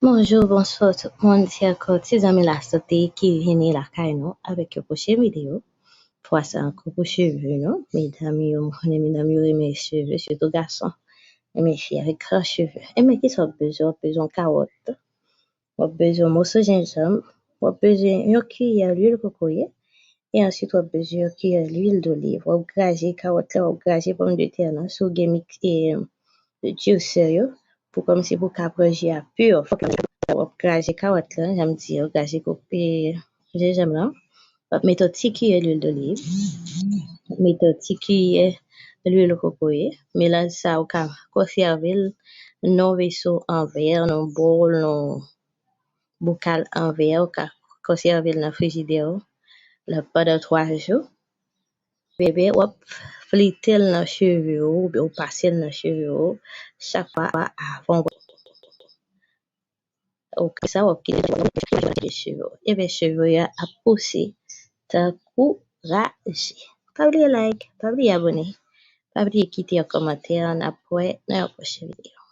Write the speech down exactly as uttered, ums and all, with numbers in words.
Bonjou, bonswa tout moun, se ankò ti zanmi lasante ki vini lakay nou avèk yon pwochen videyo. Fwa sa ankò pou cheve nou. Medam yo, m konnen medam yo renmen cheve, sitou gason. Renmen fi avèk gran cheve. Enben, kisa w ap bezwen? W ap bezwen yon kawòt. W ap bezwen yon moso jenjanm. W ap bezwen yon kiyè lwil kokoye. E answit, w ap bezwen yon kiyè lwil doliv. W ap graje kawòt la, w ap graje pòmdetè lan. Si w gen mik-, e, juicer yo, pou kòmsi pou w ka pran ji a pi. W ap graje kawòt la, jan m di, w ap graje koupe jenjanm lan. W ap mete yon ti kiyè lwil doliv. W ap mete yon ti kiyè lwil kokoye. Melanj sa, ou ka konsève l nan yon veso an vè, nan yon bòl, nan yon bokal an vè, ou ka konsève l nan frijidè ou la pandan twa jou. Bebe, w ap flite l nan cheve ou, oubyen w pase l nan cheve ou chak fwa avan w. Ou ka sa, w ap kite l cheve ou. Ebyen, cheve w yo ap pouse tankou raje. Pa bliye like, pa bliye abòne, pa bliye kite yon kòmantè, n ap wè nan yon pwochen videyo.